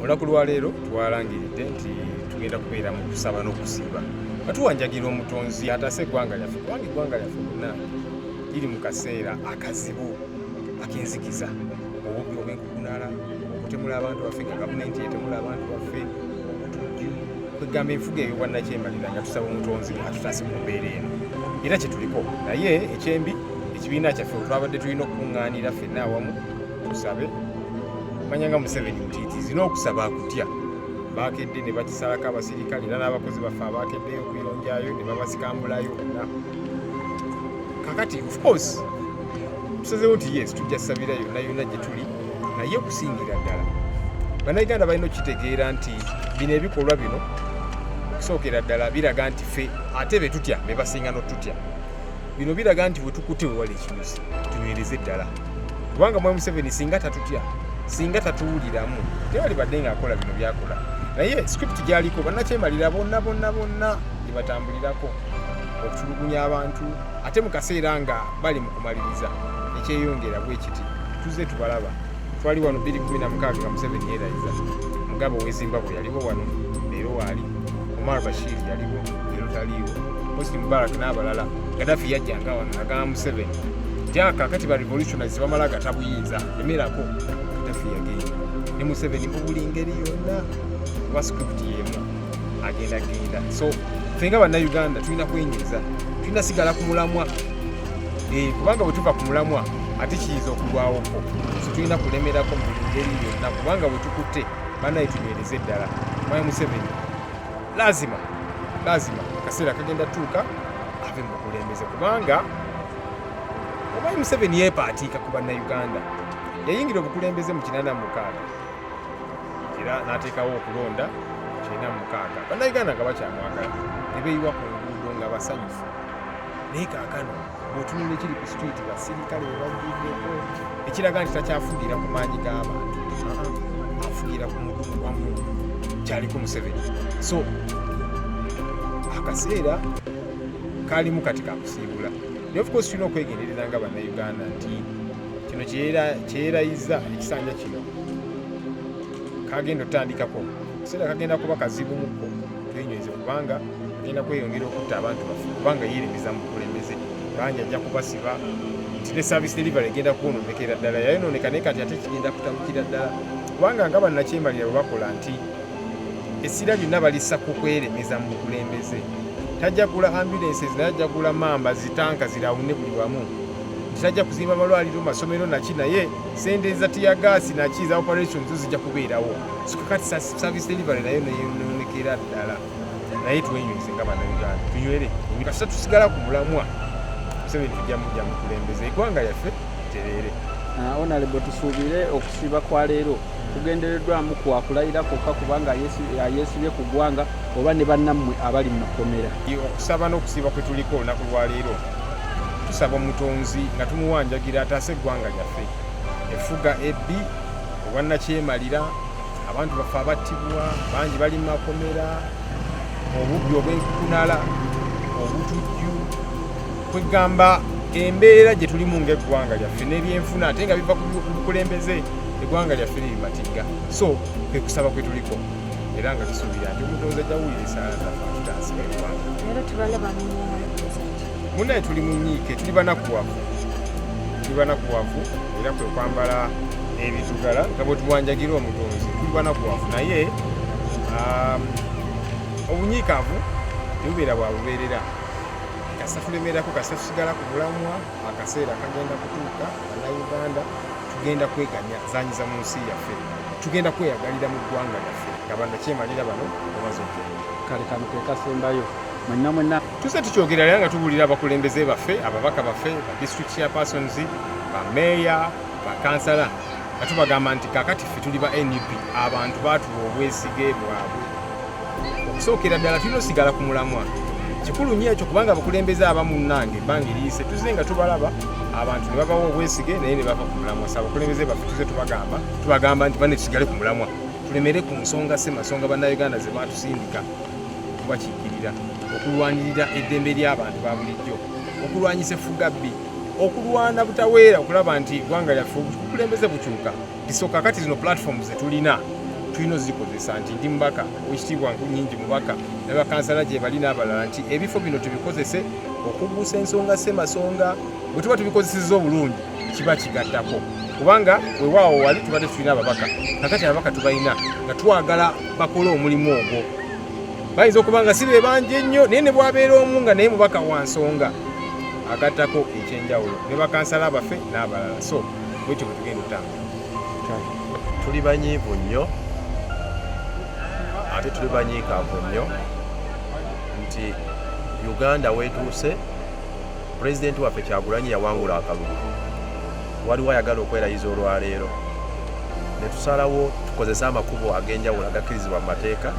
Olunaku lwaleero twalangiridde nti tugenda kubeera mu kusaba n'okusiiba nga tuwanjagira Omutonzi ataase eggwanga lyaffe, kubanga eggwanga lyaffe munnange liri mu kaseera akazibu ak'enzikiza, obubbi obw'enkukunala, okutemula abantu baffe nga gavumenti etemula abantu baffe, obutujju, kwegamba enfuga eyo bwannakyemalira, nga tusaba Omutonzi atutaase mu mbeera eno era kyetuliko. Naye ekyembi, ekibiina kyaffe twabadde tulina okukuŋŋaanira ffenna awamu tusabe. Manya nga Museveni mutiitiizi n'okusaba akutya. Bakedde ne bakisalako abasirikale era n'abakozi baffe abakeddeyo okuyonjayo ne babasikambulayo bonna. Kakati of course tusazeewo nti yes, tujja sabira yonna yonna gye tuli, naye okusingira ddala Bannayuganda balina okukitegeera nti bino ebikolwa bino okusookera ddala biraga nti ffe ate be tutya be basinga n'otutya. Bino biraga nti bwe tukute wewala ekinyusi, tunywereze ddala, kubanga mwami Museveni singa tatutya, singa tatuwuliramu, tewalibadde ng'akola bino byakola. Naye script gyaliko, bannakyemalira bonna bonna bonna gye batambulirako okutulugunya abantu, ate mu kaseera nga bali mu kumaliriza ekyeyongera bwe kiti. Tuzze tubalaba. Twali wano 2016 nga Museveni yeerayiza. Mugabe ow'e Zimbabwe yaliwo wano, leero waali. Omar Bashir yaliwo, leero taliiwo. Hosni Mubarak n'abalala. Gaddafi yajjanga wano nagamba Museveni nti kakati ba revolutionaries bamala gatabuyinza, emerako. Gaddafi yagenda ne Museveni mu buli ngeri yonna kuba script yemu agenda genda. So ffe nga Bannayuganda tulina kwenyweza, tulina sigala ku mulamwa, kubanga bwe tuva ku mulamwa ate kiyinza okulwawoko. So tulina kulemerako mu buli ngeri yonna, kubanga bwe tukutte bannaye tunywereze ddala. Mwami Museveni lazima lazima akaseera kagenda tuuka ave mu bukulembeze, kubanga omwami Museveni yeepaatiika ku Bannayuganda. Yayingira obukulembeze mu 86 era n'ateekawo okulonda 96, Bannayuganda nga bakyamwagala ne beeyiwa ku nguudo nga basanyufu. Naye kaakano bw'otunula ekiri ku street, basirikale be bajjuddeko, ekiraga nti takyafugira ku maanyi g'abantu, afugira ku mudumu gwa muntu kyaliko Museveni. So akaseera kalimu kati kakusiibula, naye of course tulina okwegendereza nga Bannayuganda nti kino kyeyerayiza ekisanja kino kagenda otandikako, kaseera kagenda kuba kazibu mukko. Twenyweze, kubanga agenda kweyongera okutta abantu baffe, kubanga yeeremeza mu bukulembeze. Bangi ajja kubasiba nti ne service delivery egenda kwononekera ddala. Yayononeka, naye kati ate kigenda kutabukira ddala, kubanga nga bannakyemalira bwe bakola nti essira lyonna balissa ku kweremeza mu bukulembeze. Tajja kugula ambulances, naye ajja kugula mamba zitanka zirawune buli wamu, nti tajja kuzimba malwaliro, masomero naki, naye sente za tear gas naki za operations zo zijja kubeerawo. So kakati service delivery nayo neyononekera ddala. Naye twenyweze nga Bannayuganda, tunywere. Kasita tusigala ku mulamwa, Museveni tujja mujja mukulembeze, eggwanga lyaffe tereere. Honorable, tusuubire okusiiba kwa leero kugendereddwamu kwa kulayira kwokka kubanga ayeesibye ku ggwanga, oba ne bannammwe abali mu makomera? Okusaba n'okusiiba kwe tuliko olunaku lwaleero, tusaba Omutonzi nga tumuwanjagira ataase eggwanga lyaffe, effuga ebbi, obwannakyemalira, abantu baffe abattibwa bangi bali mu makomera, obubbi obw'enkukunala, obutujju, kwegamba embeera gye tulimu ng'eggwanga lyaffe n'ebyenfuna, ate nga biva ku bukulembeze. Eggwanga lyaffe liri matigga. So kwe kusaba kwe tuliko, era nga tusuubira nti Omutonzi ajja wulira esaala zaffe atutaasira eggwanga. Leero tubalaba mu Munaye tuli mu nyiike, tuli banakuwavu, tuli banakuwavu, era kwe kwambala ebitugala nga bwe tuwanjagira Omutonzi. Tuli banakuwavu, naye obunyiikaavu tebubeera bwa bubeerera. Kasita tulemerako, kasita tusigala ku bulamwa, akaseera kagenda kutuuka Bannayuganda tugenda kweganya zanyiza mu nsi yaffe, tugenda kweyagalira mu ggwanga lyaffe nga bannakyemalira bano bamaze okugenda. Kale kano ke kasembayo, mwenna mwenna. Tuze tukyogera era nga tubuulira abakulembeze baffe, ababaka baffe, ba district chairpersons, bameeya, bakansala, nga tubagamba nti kakati ffe tuli ba NUP, abantu baatuwa obwesige bwabwe. Okusookera ddala tulina osigala ku mulamwa. Kikulu nnyo ekyo, kubanga abakulembeze abamu nnange ebbanga eriyise tuzze nga tubalaba, abantu ne babawa obwesige naye ne bava ku mulamwa. So abakulembeze baffe tuze tubagamba nti bane tusigale ku mulamwa, tulemere ku nsonga semasonga Bannayuganda ze batusindika okubakiikirira, okulwanirira eddembe ly'abantu ba bulijjo, okulwanyisa effugabbi, okulwana butaweera okulaba nti eggwanga lyaffe obukulembeze bukyuka. So kakati zino platforms zetulina Tulina ozikozesa nti ndi mubaka owekitiibwa Nkunyingi mubaka ne bakansala gye bali n'abalala, nti ebifo bino tubikozese okuggusa ensonga ssemasonga. Bwe tuba tubikozesezza obulungi kiba kigattako, kubanga wewaawo wali tubadde tulina ababaka, kakati ababaka tubalina nga twagala bakole omulimu ogwo. Bayinza okuba nga si be bangi ennyo, naye ne bwabeera omu nga naye mubaka wa nsonga agattako ekyenjawulo, ne bakansala baffe n'abalala. So bwetyo bwe tugenda otambula. Tuli banyiivu nnyo ate tuli banyiikaavu nnyo nti Uganda weetuuse. Pulezidenti waffe Kyagulanyi yawangula akalulu, waliwo ayagala okwerayiza olwaleero, ne tusalawo tukozese amakubo ag'enjawulo agakkirizibwa mu mateeka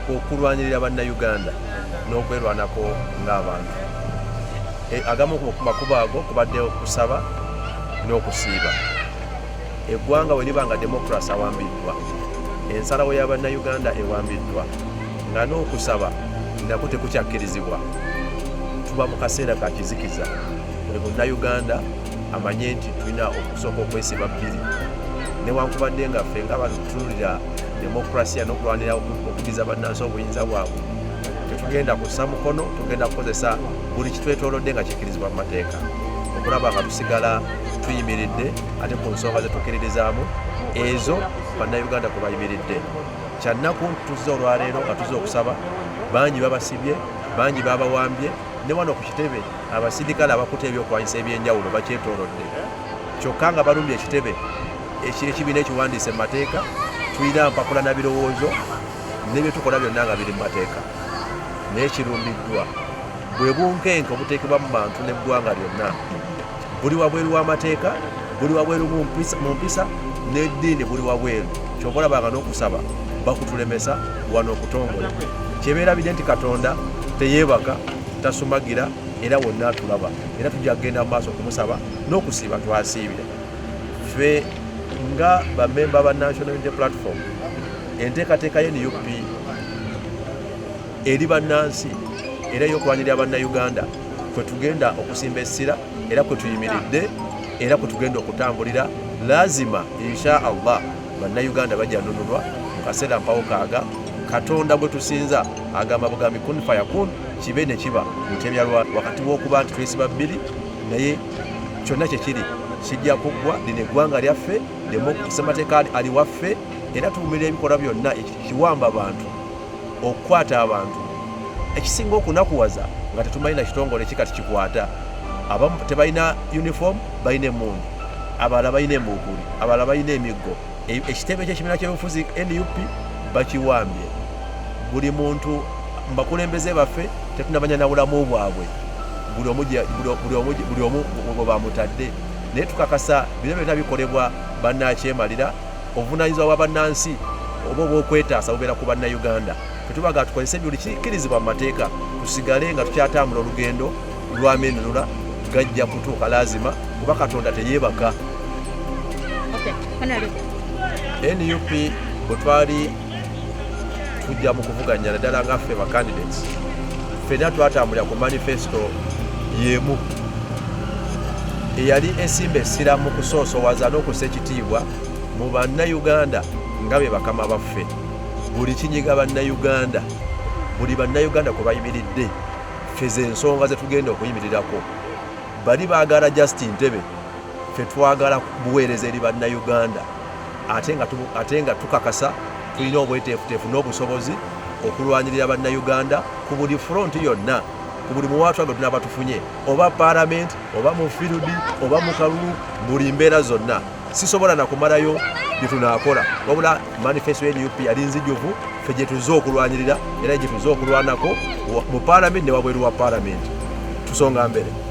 okulwanirira Bannayuganda n'okwerwanako ng'abantu. Agamu ku makubo ago kubadde okusaba n'okusiiba. Eggwanga bwe liba nga demokurasi awambiddwa, ensalawo ya Bannayuganda ewambiddwa, nga n'okusaba nakwo tekukyakkirizibwa, tuba mu kaseera ka kizikiza. Buli Munnayuganda amanye nti tulina okusooka okwesiba bbiri, newankubadde nga ffe nga batutunulira demokurasiya n'okulwanira okudiza bannansi obuyinza bwabwe, tetugenda kussa mukono, tugenda kukozesa buli kitwetoolodde nga kikkirizibwa mu mateeka okulaba nga tusigala tuyimiridde ate ku nsonga zetukkiririzaamu ezo Bannayuganda kwe bayimiridde. Kyannaku nti tuzze olwaleero nga tuzze okusaba, bangi babasibye, bangi babawambye, ne wano ku kitebe abasirikale abakutte ebyokulwanyisa eby'enjawulo bakyetoolodde, kyokka nga balumbye ekitebe ekibiina ekiwandiise mu mateeka. Tulina mpapula na birowoozo ne bye tukola byonna nga biri mu mateeka, naye kirumbiddwa. Bwe bunkenke obuteekebwa mu bantu n'eggwanga lyonna buli wabweru w'amateeka, buli wabweru mu mpisa n'eddiini, buli wabweru. Kyova olaba nga n'okusaba bakutulemesa wano okutongole. Kyebeerabidde nti Katonda teyeebaka, tasumagira, era wonna atulaba, era tujja kugenda mu maaso okumusaba n'okusiiba. Twasiibye ffe nga bamemba ba National Unity Platform. Enteekateeka ye NUP eri bannansi era ey'okulwanirira Bannayuganda kwe tugenda okusimba essira, era kwe tuyimiridde, era kwe tugenda okutambulira. Lazima insha Allah Bannayuganda bajja nunulwa mu kaseera mpawo kaaga. Katonda gwe tusinza agamba bugambi kun fayakun, kibe ne kiba. Mutebyalwa wakati w'okuba nti twesiba bbiri, naye kyonna kye kiri kijja kuggwa. Lino eggwanga lyaffe, ssemateeka ali waffe, era tuvumirira ebikolwa byonna ekiwamba bantu, okukwata abantu. Ekisinga okunakuwaza nga tetumanyi na kitongole ki kati kikwata. Abamu tebalina uniform, balina emmundu, abalala balina embuukuli, abalala balina emiggo. Ekitebe ky'ekibiina ky'ebyobufuzi NUP bakiwambye. Buli muntu mubakulembeze baffe tetunamanya na bulamu bwabwe, buli omu bwe bamutadde, naye tukakasa bino byonna bikolebwa bannakyemalira. Obuvunaanyizibwa bwa bannansi oba obw'okwetaasa bubeera ku Bannayuganda. Ffe tubaga tukozese buli kikkirizibwa mu mateeka, tusigale nga tukyatambula olugendo lw'amenunula. Gajja kutuuka laazima, kuba Katonda teyeebaka. NUP bwe twali tujja mu kuvuganya, naddala nga ffe ba candidates, ffenna twatambulira ku manifesto y'emu eyali esimba essira mu kusoosowaza n'okussa ekitiibwa mu Bannayuganda nga be bakama baffe. Buli kinyiga Bannayuganda, buli Bannayuganda kwe bayimiridde, ffe z'ensonga ze tugenda okuyimirirako. Bali baagala just ntebe, ffe twagala buweereza eri Bannayuganda, ate nga tukakasa tulina obweteefuteefu n'obusobozi okulwanirira Bannayuganda ku buli front yonna, ku buli muwaatwa gwe tunaaba tufunye, oba paalamenti, oba mu field, oba mu kalulu, buli mbeera zonna. Sisobola na kumalayo bye tunaakola, wabula manifesto ya NUP yali nzijuvu, ffe gye tuzze okulwanirira era gye tuzze okulwanako mu paalamenti ne wabweru wa paalamenti. Tusonga mbere.